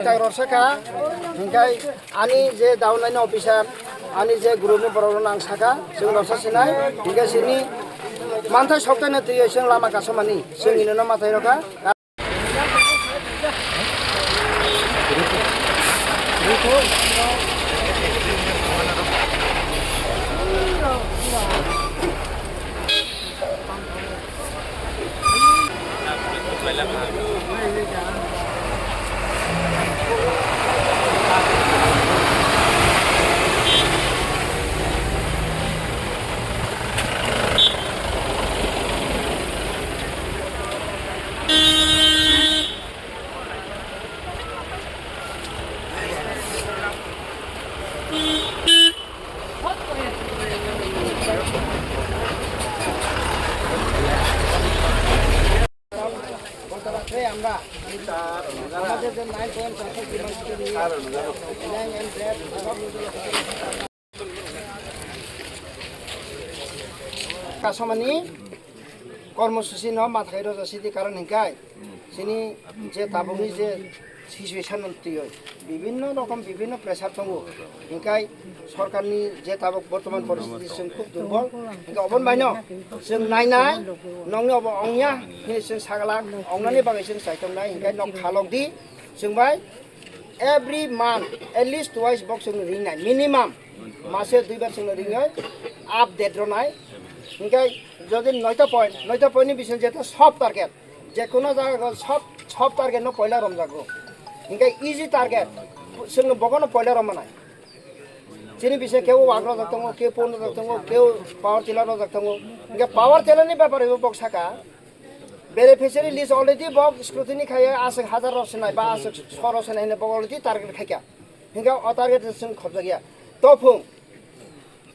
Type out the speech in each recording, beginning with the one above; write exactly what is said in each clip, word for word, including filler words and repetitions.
Tak rwksa kha, hinkhe ani je downline officer, ani je group ni borok rok nang saka, chwng rwksa sinai, hinkhe sini manthai soktaino twiwi chwng lama kasomani, chwng ino no mathai rwkha. গত রাত্রে আমরা আমাদের যে nine point চারশো কিলোমিটার নিয়ে ল্যাং and bread সব কাসমানি কর্মসূচি no mathai rwja sidi karon hinkai chini je tabukni je situation twiwi bibhinno rokom bibhinno pressure tongo, hinkai sorkarni je tabuk bortoman poristiti chwng khub durbol, hinkai oboni baino chwng nainai nokni obo ongya hini chwng sagala ongnani bagwi chwng chaitongnai, hinkai nok khalok di chwng bai every month at least twice bok chwng ringnai minimum mase duibar chwng ringwi update rwnai, hinkai jodi noita point noita point ni bising jeta soft target. Jekono jaga sob, sob target no poila romjago. Hinkhe easy target, chwngno bogono poila romnai. Chini bise keu wak rojak tongo, keu pon rojak tongo, keu power tiller rojak tongo. Hinkhe power tiller ni bepar bo bok saka. Beneficiary list already bok scrutiny khaiye aswk hajar rok sinai ba aswk soro sinai hinwi bok already target khaikha. Hinkhe o target chwng khobjakya. Tophung.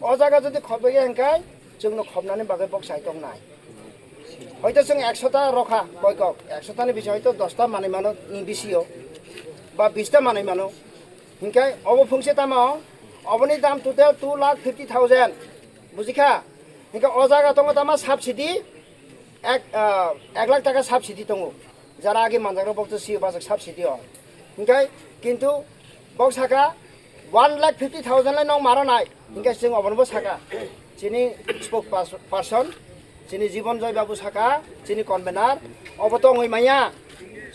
O jaga jodi khobjakya hinkhe chwngno khobnani bagwi bok chai tongnai. Hoito chwng ekshota rokha koikok, ekshotani bising hoito dosta manwi mano ni bisio ba bista manwi mano. Hinkhe obo phungse tamo, oboni dam total two lakh fifty thousand. Bujikha? Hinkhe o jaga tongo tamo subsidy ek, ah, ek lakh taka subsidy tongo. Jara age manjakrok bokto sio bajak subsidy o. Hinkhe kintu bok saka one lakh fifty thousand lai nong maro nai. Hinkhe chwng obono bo saka. Chini spokesperson, chini Jibon Joy babu saka, chini convener, obo to wngwi manya.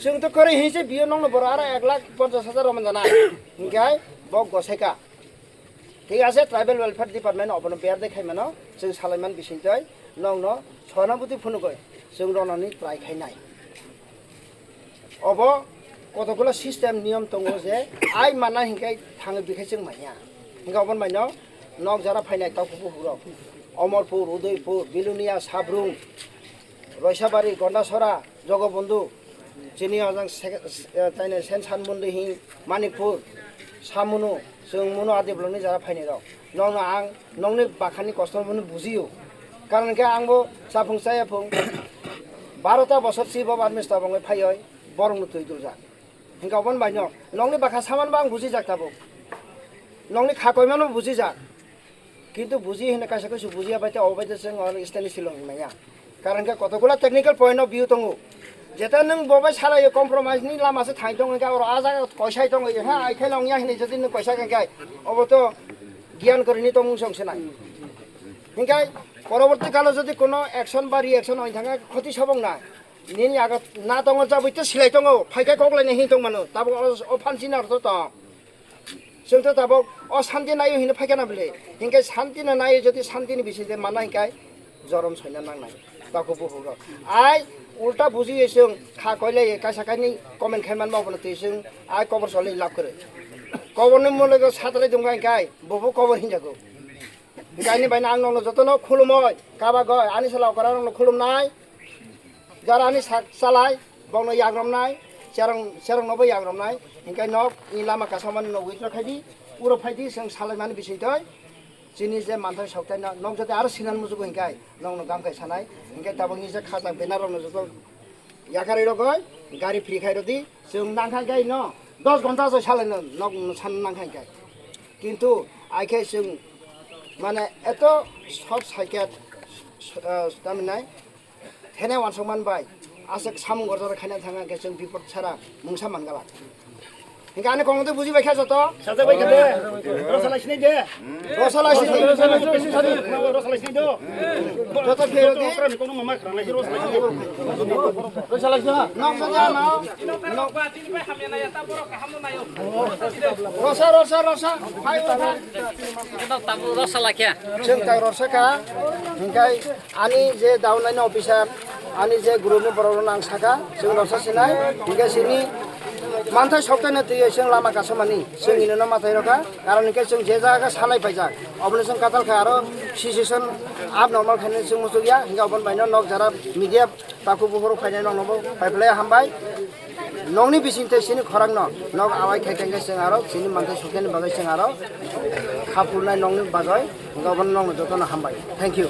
Chwng to kwrwi hinse biyo nongno boro aro ek lakh ponchash hajar romon jana. Hinkhe bok gosaika. Thik ase, Tribal Welfare Department obono berde khaimano, chwng salaiman bisingtwi nokno sohanobhuti phunugwi chwng ronani try khainai. Obo kotokgola system niyom tongo je ai manna hinkhe thangwi bikhai chwng manya. Hinkhe oboni baino nok jara phainai taukubu hukrok, Omorpur, Udaipur, Bilonia, Sabrung, Roisabari, Gondasora, Jogobondhu, chini ojang se-, eh, taine Sensan Mundi hin Manikpur, Samunu, chwng muno adi bolongni jara phaini rok. Nokno ang nokni bakhani kosto bono bujiyo. Karon khe angbo chapung chaya phung barota bosor si bo army stabongwi phaioi borokno twi duljak. Hinkhe oboni baino nokni bakha samanbo ang bujijak tabuk. Nokni kha koimano bujijak. Kintu buji hwnwi kaisa kaisa bujiya bai tei obo bai tei chwng oro style ni silong manya. Karon khe kotokgola technical point of view tongo. Jeta nwng bo bai salaio compromise ni lama se thai tongo, hinkhe oro ah jaga koisai tongo, ha, ai khe long ya hwnwi jodi nwng koisa khe, obo to giyan kwrwini tongmung se wng se nai. Hinkhe poroborti kalo jodi kono action ba reaction oi thangkha khoti sobong na. Nini aga na tongo jabwi to silai tongo, phai khe kok laina hin tong mano, tabuk o, o phansi na rw to tong. Chwng to tabuk o santi naio hino phaikha na bwle. Hinkhe santi no naio, jodi santi ni bising de manna hinkhe jorom soina nangnai. Takhuk bukhuk rok. Ai ulta bujiye chwng kha koilaiye kaisa kainwi comment khai manma obono twi chwng ai kobor solwi lab kwrwi. Kobor ni mole go satrai dungkha hinkhe bobo kobor hinjago. Hinkhe ani bai ang nokno jotono khulumoi kaba goi ani sala okra rokno khulumnai. Jara ani sak chalai, bokno yagromnai, cherong, cherongnobo yagromnai. Hinkhe nok ni lama kasamani nok withdraw khaidi, uro phaidi, chwng salaimani bisingtwi chini je manthai soktaino nok jodi aro sinan mujugo hinkhe nokno gamkai sanai. Hinkhe tabukni je khajak banner rokno joto yakarwi rogoi gari free khai rodi, chwng nangkha hinkhe no dos ghonta se salaino nok san nangkha hinkhe. Kintu aikhe chwng mane eto short circuit, ah, tamhinai Thene wansukmani bai aswk samung gorjak khaina thangkha khe chwng bipot sara mungsa mangala. Hingke ani kongno tei buji bai kha joto. Sajak bai kha de. Rosala sinai de. Rosala sinai. Rosala sinai do. Joto phero di. Okra ni kono mama khrang lai rosala sinai. Rosala sinai. Nok saja no. Nok. Rosa, rosa, rosa. Hai, rosa. Tabuk rosa lakya. Chwng tai rosa ka. Hingkai ani je downline officer, ani je group ni borok rok nang saka, chwng rosa sinai. Hingkai sini manthai soktai na twiwi chwng lama kasomani. Chwng ino no mathai roka. Karon hingkai chwng je jaga sanai paijak. Oboni chwng katal kha aro situation abnormal khainani chwng muchukya. Hingkai oboni baino nok jara media Takhuk buphuru phainai nokno bo paiphlai hambai. Nokni bising tei sini khorang no nok awai khai khai chwng aro sini manthai sokya ni bagwi chwng aro khapulnai nokni bagwi. Hingke obono nokno jotono hambai. Thank you.